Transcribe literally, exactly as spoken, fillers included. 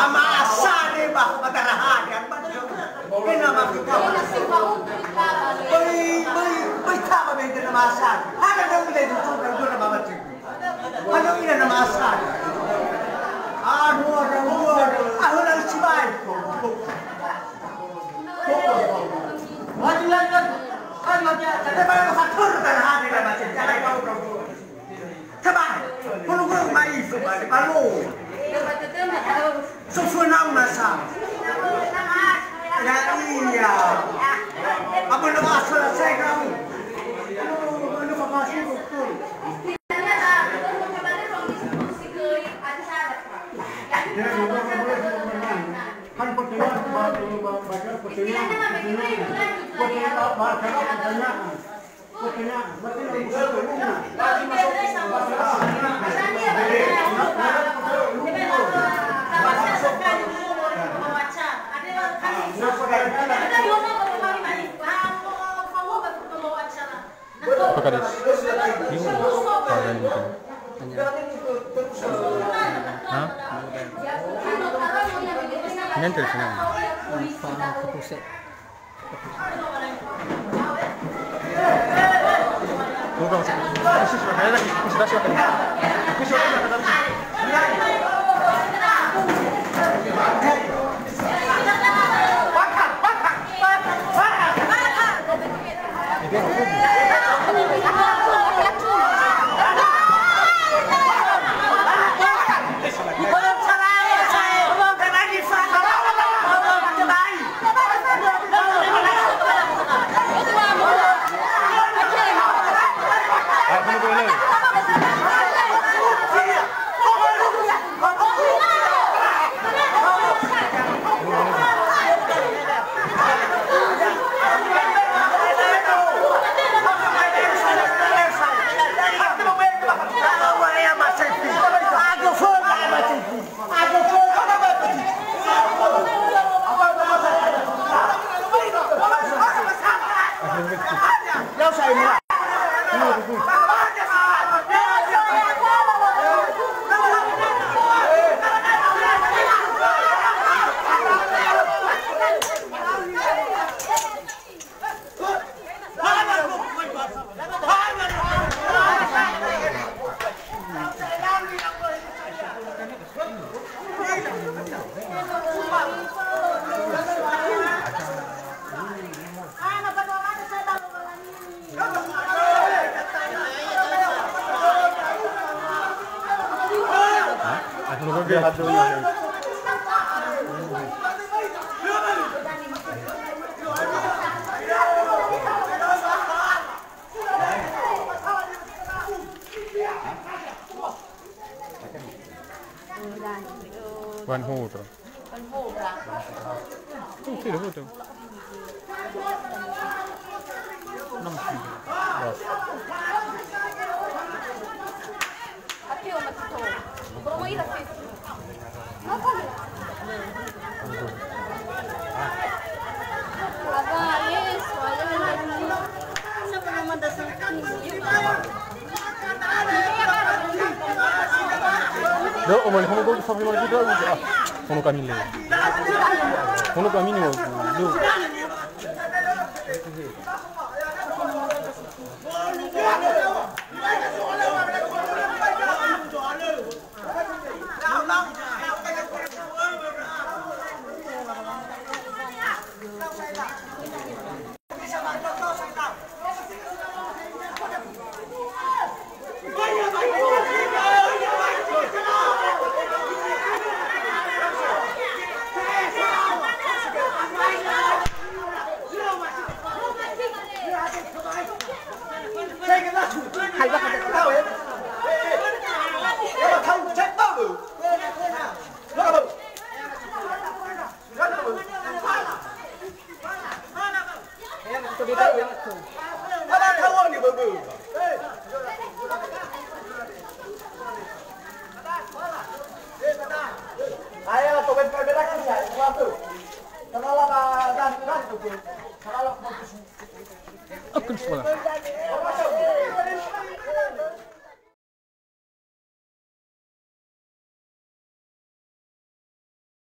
Ama asade ba, ba darahade, ama. Kena ma kita. Bai, bai, bai taba be kena ma asade. Ada dong le tu, tu, tu, tu, nama tu. Ano ina nama asade. Anu, anu, anu. Aho na sibai. Lagi, lagi, lagi. Lagi, lagi. Ada baru satu darahade, nama tu. Jangan kau, kau, kau. Tebai, hunu-hunu mai, tebai, balo. Sofu nau nasa. Ya iya. Apa nama selesai kamu? Apa nama masih betul? Kan pertanyaan, ba-, ba-, ba-, pertanyaan, pertanyaan. Pertanyaan, ba-, ba-, pertanyaan. Pakades. Ini apa ini? Hah? Ini yang terkenal. Pak Kapolsek. Wan Hoto. Wan Hoto. Tuh, tidak betul. Enam. Tapi umat itu, promo ira sih. Do, omo ni hono go safi maju do. Ah, hono kami le. Hono kami ni, do. Akun sekolah.